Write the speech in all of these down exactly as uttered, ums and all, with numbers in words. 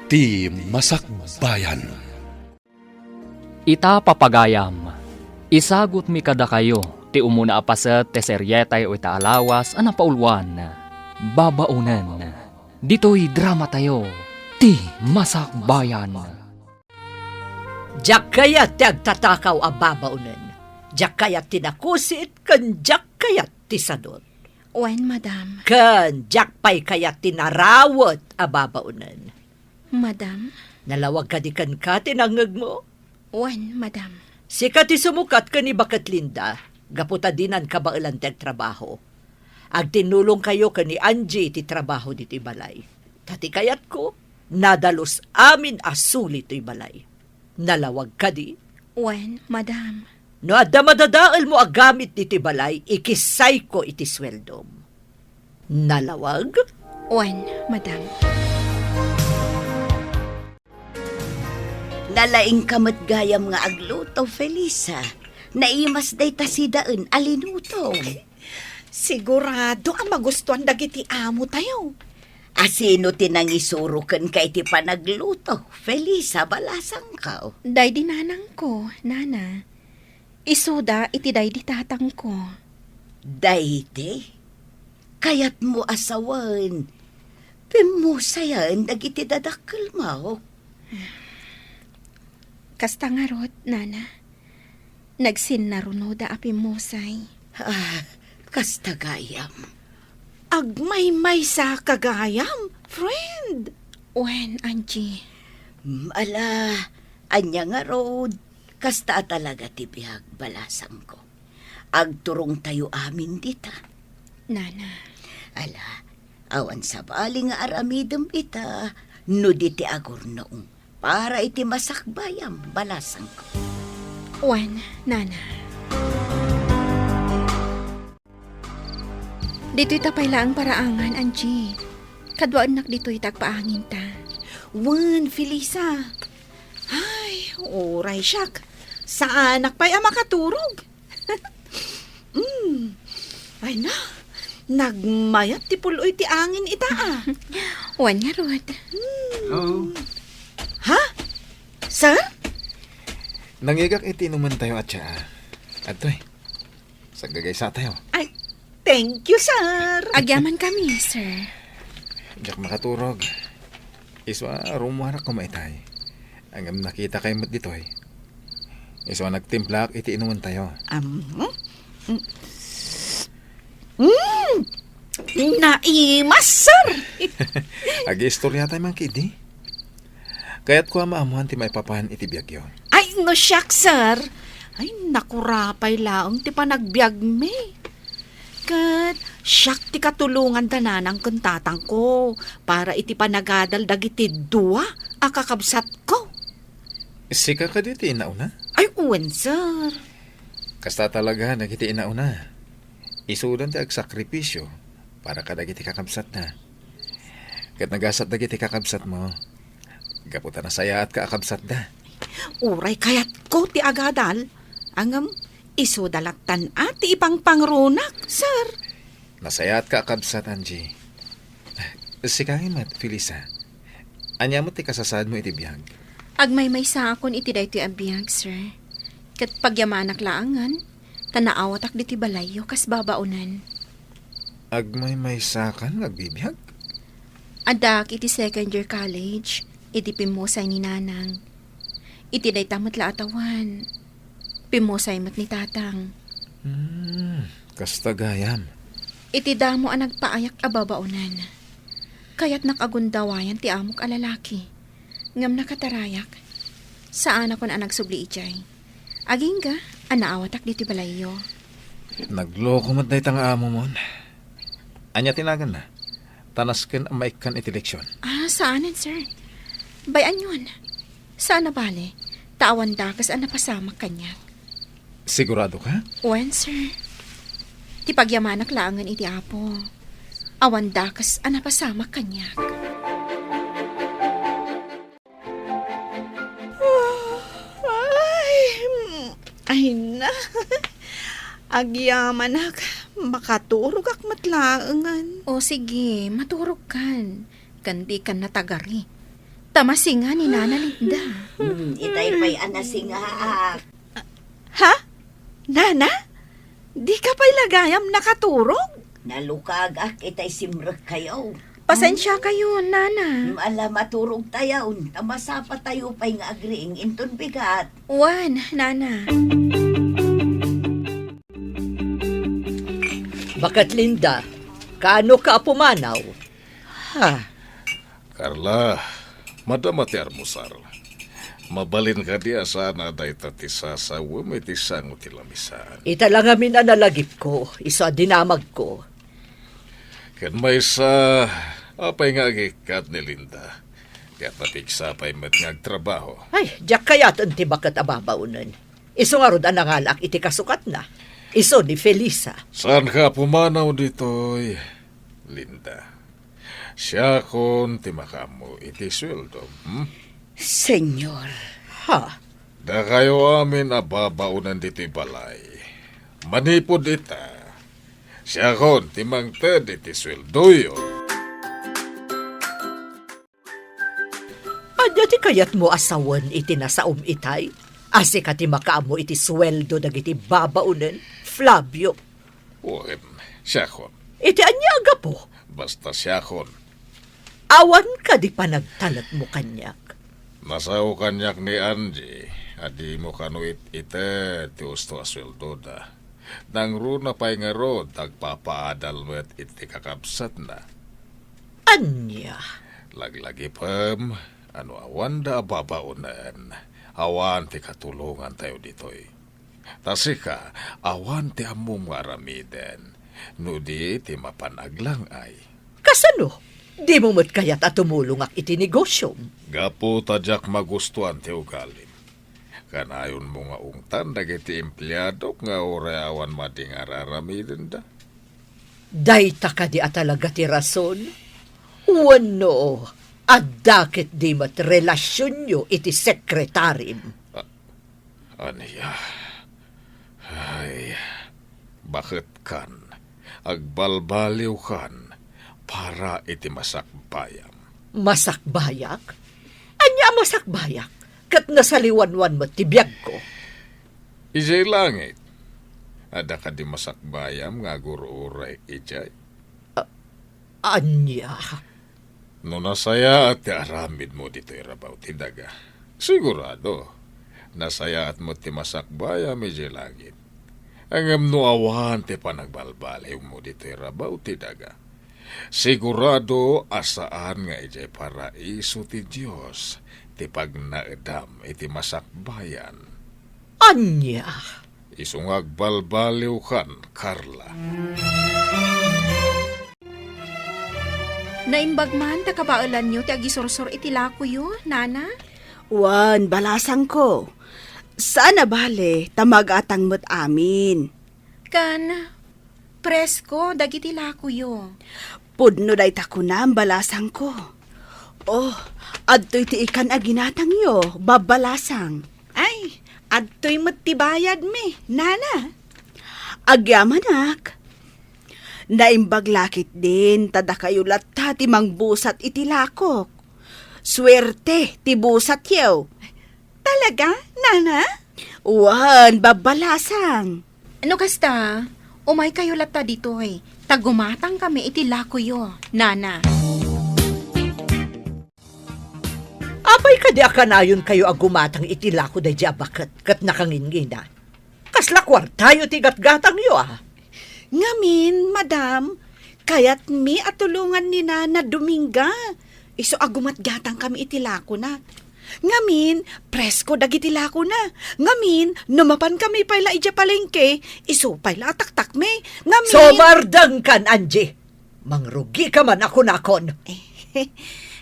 Ti Masakbayan. Ita, papagayam, isagutmi kadakayo ti umuna a paset ti serietayo ita a lawas a napauluan, Babaonen. Ditoy dramatayo, Ti Masakbayan. Diak kayat ti agtatakaw a babaonen. Diak kayat ti nakusit, ken diak kayat ti sadut. Wen, madam. Ken diak pay kayat ti narawet a babaonen. Madam? Nalawag kadi kenka ti nangngegmo? Wen, madam. Sika ti sumukat ken ni Baket Linda, gapu ta dinan kabaelan ti agtrabaho. Agtinnulongkayo ken ni Angie iti trabaho ditoy balay. Ta ti kayatko, nadalus amin a suli toy balay. Nalawag kadi? Wen, madam. No adda madadaelmo a gamit ditoy balay, ikissayko iti sueldom. Nalawag? Wen, madam. Nalaingka met gayam nga agluto, Felisa. Naimas dayta sidaen a linutom. Sigurado a magustuan dagiti amotayo. A sino ti nangisuro kenka iti panagluto, Felisa, balasangko? Daydi nanangko, nana. Isuda iti daydi tatangko. Daydi? Kayatmo a sawen, pimmusayen dagiti dadakkelmo? Kasta ngarud, nana. Nagsinnarunoda a pimmusay. Ah, kasta gayam. Agmaymaysa ka gayam, friend. Wen, Angie. Mm, ala, ania ngarud, kasta a talaga ti biag, balasangko. Agturongtayo amin dita. Nana. Ala, awan sabali nga aramidem ita, no di ti agurnong. Para iti masakbayam, balasangko. Wen, nana. Ditoy ta pay laeng paraangan, Angie. Kaduaennak ditoy ta agpaanginta. Wen, Felisa. Ay, uray siak. Saanak pay a makaturog. Mm. Ay na, nagmayat ti pul-oy ti angin ita, a. Wen ngarud. Mm. Hello? Ha? Sir? Nangigak iti inumentayo a tsaa. Adtoy. Saggagaysatayo. Ay, thank you, sir. Agyamankami, sir. Diak makaturog. Isu a rummuarak koma itay. Ngem nakitakay met ditoy. Isu a nagtimplaak iti inumentayo. Am, hmm? Mm. Mm. Naimas, sir. Agiistoriatay man ketdi. Kayatko a maammoan ti maipapan iti biagyo. Ay, no siak, sir. Ay, nakurapay laeng ti panagbiagmi. Ket siak ti katulongan da nanang ken tatangko para iti panagadal dagiti dua a kakabsatko. Sika kadi ti innauna? Ay, wen, sir. Kasta talaga dagiti innauna. Isudan ti agsakripisio para kadagiti kakabsatna. Ket nagasat dagiti kakabsatmo. Gapu ta nasayaatka a kabsatda. Uray kayatko ti agadal, ngem isuda lattan a ti ipangpangrunak, sir. Nasayaatka a kabsat, Angie. Sika ngay met, Felisa. Ania met ti kasasaadmo iti biag? Agmaymaysaakon iti daytoy a biag, sir. Ket pagyamanak laengen, ta naawatak ditoy balayyo kas babaonen. Agmaymaysakan nga agbibiag? Addaak iti second year college, iti pimmusay ni Nanang. Iti dayta met la a tawen, pimmusay met ni Tatang. Hmm, kasta gayam. Iti damo a nagpaayak a babaonen, kayatnak a gundawayan ti amok a lalaki. Ngem nakatarayak. Saanakon a nagsubli idiay. Agingga a naawatak ditoy balayyo. Nagloko met dayta nga amomon. Ania ti naganna? Ta nasken a maikkan iti leksion. Ah, saanen, sir. Bay-anyon. Saan a bale, ta awan dakes a napasamak kaniak. Sigurado ka? Wen, sir. Ti pagyamanak laengen iti Apo. Awan dakes a napasamak kaniak. Ay, mm, ay na. Agyamanak, makaturogak met laengen. O sige, maturogkan. Ken dikan natagari. Ta masinga ni Nana Linda. Hmm, itay pay a nasingaak. Ha? Nana? Dika pay la gayam nakaturog? Nalukagak itay simrekkayo. Pasensiakayo, Nana. Hmm, ala, maturogtayon, ta masapatayo pay nga agriing inton bigat. Wen, Nana. Baket Linda, kaano ka a pumanaw? Ha? Carla, madama ti almusar. Mabalin kadi a saan a dayta ti sasawem iti sango ti lamisaan? Ita la ngamin a nalagipko, isu a dinamagko. Ken maysa, apay nga agikkat ni Linda? Ket napigsa pay met nga agtrabaho. Ay, diak kayaten ti baket a babaonen. Isu ngarud a nangalaak iti kasukatna. Isu ni Felisa. Saanka a pumanaw ditoy, Linda? Siakon ti makaammo iti sueldom, hmm? Señor, ha? Dakayo amin a babaonen ditoy balay. Manipud ita, siakon ti mangted iti sueldoyo. Ania ti kayatmo a sawen iti nasaom itay? A sika ti makaammo iti sueldo dagiti babaonen, Flavio? Wen, siakon. Iti ania a gapu? Basta siakon. Awan kadi panagtalekmo kaniak? Nasao kaniak ni Angie a dimo kano it-ited ti usto a sueldoda. Nangruna pay ngarud, agpapaadal met iti kakabsatna. Ania? Laglagipem a no awanda a babaonen, awan ti katulongantayo ditoy. Ta sika, awan ti ammom nga aramiden, no di ti mapan aglang-ay. Kasano? Dimo met kayat a tumulongak iti negosiom? Gapu ta diak magustuan ti ugalim. Kanayonmo nga ungtan dagiti empleadok nga uray awan madi nga ar-aramidenda? Dayta kadi a talaga ti rason? Wenno, adda ketdi met relasionyo iti sekretarim? A-, ania? Ay, baketkan, agbalbaliwkan para iti masakbayam. Masakbayak? Ania a masakbayak? Ket nasaliwanwan met ti biagko. Idiay langit, adda kadi masakbayam nga agur-uray idiay? A-, ania? No nasayaat ti aramidmo ditoy rabaw ti daga, sigurado, nasayaat met ti masakbayam idiay langit. Ngem no awan ti panagbalbaliwmo ditoy rabaw ti daga, sigurado a saan nga idiay paraiso ti Dios ti pagnaedam iti masakbayan. Ania? Isu nga agbalbaliwkan, Carla. Naimbag man ta kabaelanyo ti agisursor iti lakoyo, Nana? Wen, balasangko. Saan a bale, ta magatang met amin. Kan, presko dagiti lakoyo. Pudno dayta kunam, balasangko. Oh, adtoy ti ikan a ginatangyo, babbalasang. Ay, adtoy met ti bayadmi, Nana. Agyamanak. Naimbag la ketdin ta dakayo latta ti mangbusat iti lakok. Suerte ti busatyo. Talaga, Nana? Wen, babbalasang. No kasta, umaykayo latta ditoy, ta gumatangkami iti lakoyo, Nana. Apay kadi a kanayonkayo a gumatang iti lako daydi a baket ket nakangingina? Kasla kuartayo ti gatgatangyo, a? Ngamin, madam, kayatmi a tulongan ni Nana Dominga. Isu a gumatgatangkami iti lakona. Ngamin, presko dagiti lakona. Ngamin, no mapankami pay la idiay palengke, isu pay la a taktakmi. Ngamin. Sumardengkan, Angie! Mangrugika man a kunakon.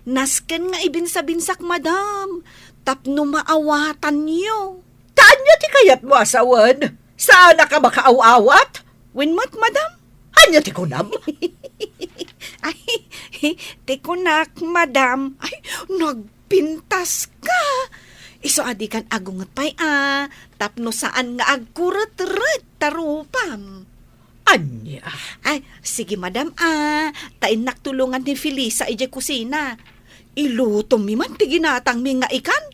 Nasken nga ibinsa-binsak, madam, tapno maawatanyo. Ta ania ti kayatmo a sawen? Saanak a makaaw-awat? Wen met, madam. Ania ti kunam? Ay, ti kunak, madam. Ay, nagpintaska. Isu a dikan agunget pay a, tapno saan nga agkuretret ta rupam. Ania? Ay, sige, madam, a, ta innak tulongan ni Felisa idiay kusina. Ilutomi man ti ginatangmi nga ikan,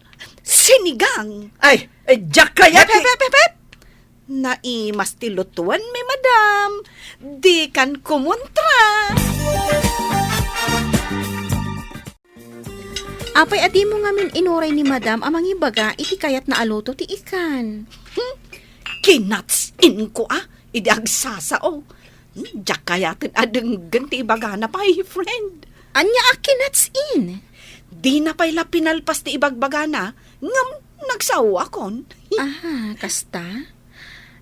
sinigang. Ay, eh, diak kayat Hep, ti hep, hep, hep, hep! Naimas ti lutuenmi, madam. Dikan kumontra. Apay a dimo ngamin inuray ni madam a mangibaga iti kayatna a luto ti ikan? Hmm, kinatsin ko a, idi agsasao. Hmm, diak kayaten a denggen ti ibagana pay, friend. Ania a kinatsin? Dina pay la pinalpas ti ibagbagana, ngem nagsaoakon. Aha, kasta?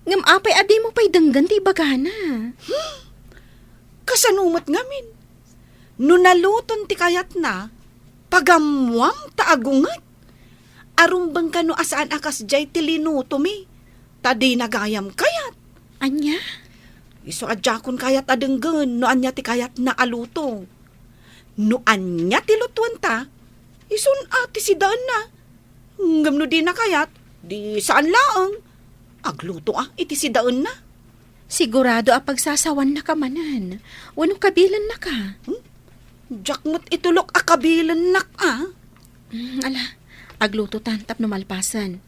Ngem apay a dimo pay denggen ti ibagana? Hmm, kasano met ngamin? No naluton ti kayatna, pagammuam ta agunget. Arumbeng kano a saan a kasdiay ti linutomi, ta dina gayam kayat. Ania? Isu a diakon kayat a denggen no ania ti kayatna a luto. No ania ti lutuenta, isun a ti sidaenna. Ngem no dina kayat, di saan laeng. Agluto a iti sidaenna. Sigurado a pagsasawannaka manen, wenno kabilennaka? Hmm? Diak met itulok a kabilennak a. Mm, ala, aglutotan tapno malpasen.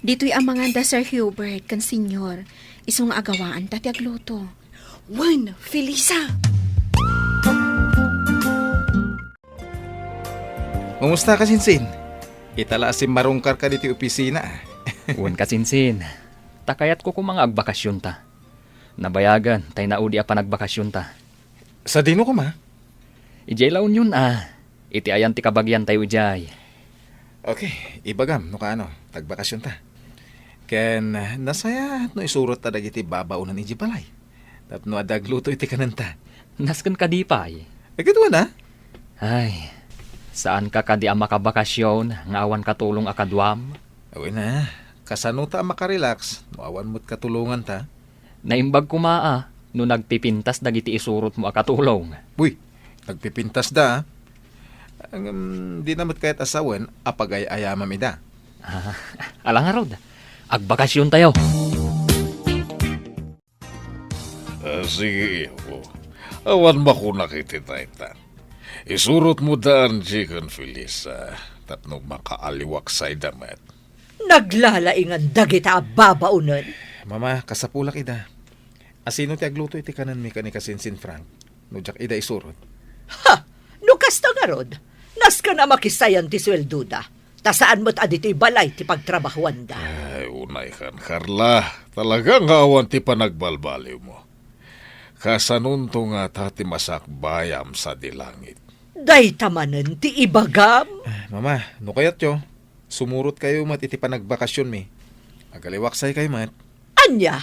Ditoy a mangan da Sir Hubert ken Senyor, isu nga agawaanta ti agluto. Wen, Felisa. Kumusta, kasinsin? Ita la a simmarungkarka ditoy opisina, a. Wen, kasinsin. Ta kayatko koma nga agbakasionta. Nabayagen tay naudi a panagbakasionta. Sadino koma? Idiay La Union, a. Iti ayan ti kabagiantayo idiay. Okay, ibagam no kaano, ta agbakasionta. Ken, ah, nasayaat no isurotta dagiti babaonen idiay balay. Tapno adda agluto iti kanenta. Nasken kadi pay? Ay, ket wen a. Ay, saanka kadi a makabakasion nga awan katulong a kaduam? Wen a, kasanota a makarelax no awan met katulonganta? Naimbag koma a no nagpipintas dagiti isurotmo a katulong. Uy, nagpipintasda, a. Ngem, dina met kayat a sawen a pagay-ayamam ida. Ah, ala ngarud, agbakasiontayo. Ah, sige, iho. Awan makunak iti dayta. Isurotmo da Angie ken Felisa tapno makaaliwaksayda met. Naglalaingan dagita a babaonen. Mama, kasapulak ida. Asino ti agluto iti kanenmi ken ni kasinsin Frank? No diak ida isurot. Ha! No kasta ngarud, nasken a makisayan ti sueldoda. Ta saan met a ditoy balay ti pagtrabahuanda. Ay, unaykan, Carla. Talaga nga awan ti panagbalbaliwmo. Kasanonto ngata ti masakbayam sadi langit? Dayta manen ti ibagam. Ah, Mama, no kayatyo, sumurotkayo met iti panagbakasionmi. Agaliwaksaykayo met. Ania?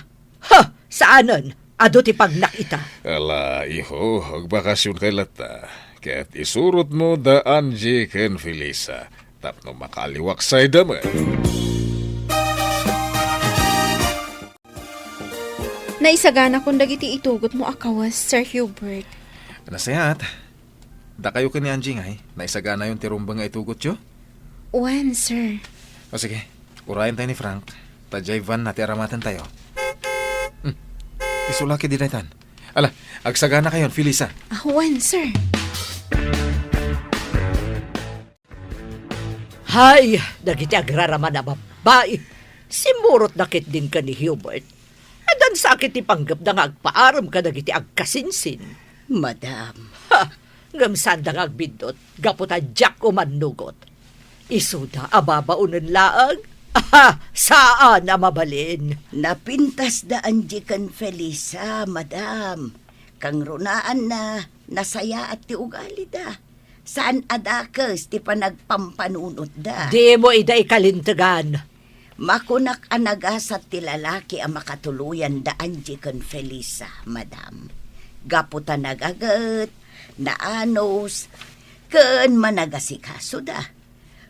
Ha! Saanen. Adu ti pagnak ita. Ala, iho, agbakasionkay latta. Ket isurotmo da Angie ken Felisa tapno makaaliwaksayda met. Naisaganakon dagiti itugotmo a kawes, Sir Hubert. Nasayaat. Dakayo ken ni Angie ngay, naisaganayon ti rumbeng nga itugotyo? Wen, sir. O sige, urayen tayo ni Frank. Ta diay van na ti aramatentayo. Hmm. Isu la ketdi daytan. Ala, agsaganakayon, Felisa. Ah, wen, sir. Hay, dagiti agraraman a babbai. Simmurotda ketdin ken ni Hubert. Addan sa ket ti panggepda nga agpaarem kadagiti agkasinsin. Madam. Ha! Ngem saanda nga agbiddut, gapu ta diak umannugot. Isuda a babaonen laeng? Aha! Saan a mabalin! Napintasda Angie ken Felisa, madam. Kangrunaanna, nasayaat ti ugalida. Saan a dakes ti panagpampanunotda. Dimo ida ikalintegan. Makunak a nagasat ti lalaki a makatuloyan da Angie ken Felisa, madam. Gapu ta nagaget, naanus, ken managasikasoda.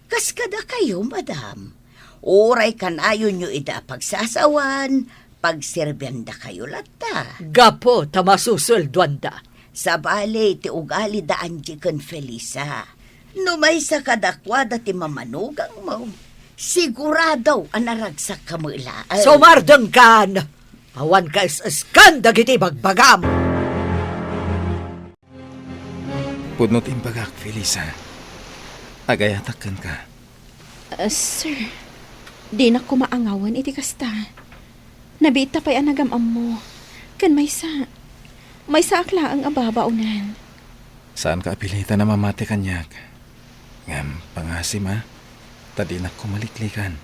Kas kadakayo, madam. Uray kanayonyo ida a pagsasawan, pagserbiandakayo latta. Gapu ta masusueldoanda. Sabali ti ugali da Angie ken Felisa. No maysa kadakuada ti mamanugangmo, sigurado a naragsakka met laeng. Sumardengkan! Awan kaes-eskan dagiti ibagbagam! Pudno ti imbagak, Felisa. Agayatak kenka. Ah, sir, dinak koma angawen iti kasta. Nabiitta pay a nagam-ammo. Ken maysa, maysaak laeng a babaonen. Saanka a pilitan a mamati kaniak. Ngem pangasim a, ta dinak koma liklikan.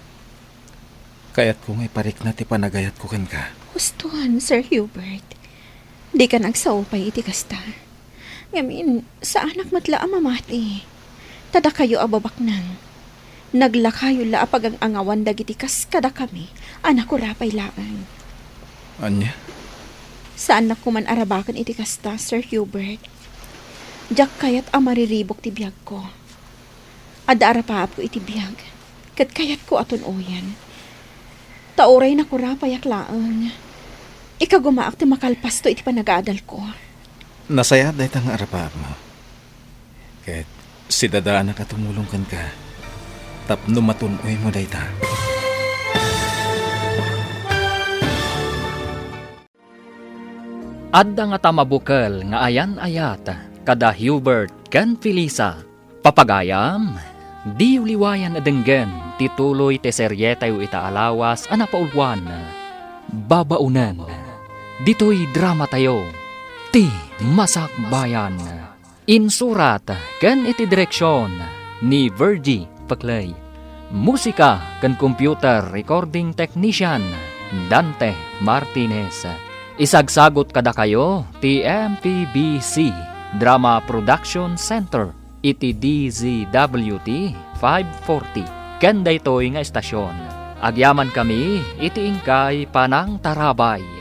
Kayatko nga iparikna ti panagayatko kenka. Huston, Sir Hubert. Dikan agsao pay iti kasta. Ngamin, saanak met la a mamati. Ta dakayo a babaknang, naglakayo la a pagang-angawan dagiti kas kadakami a nakurapay laeng. Ania? Saannak koman arabaken iti kasta, Sir Hubert. Diak kayat a mariribuk ti biagko. Adda arapaapko iti biag, ket kayatko a tun-oyen. Ta uray nakurapayak laeng, ikagumaak ti makalpasto iti panagaadalko. Nasayaat dayta nga arapaapmo. Ket sidadaanak a tumulong kenka tapno matun-oymo dayta. Adda ngata mabukel nga ayan-ayat kada Hubert ken Felisa. Papagayam, diyo liwayan a denggen ti tuloy ti serietayo ita a lawas a napauluan, Babaonen. Ditoy dramatayo, Ti Masakbayan. Insurat ken iti direksion ni Virgie Peclay. Musika ken computer recording technician, Dante Martinez. Isagsagut kadakayo ti M P B C Drama Production Center iti D Z W T five forty. Ken daytoy nga estasion, agyamankami iti inkay panangtarabay.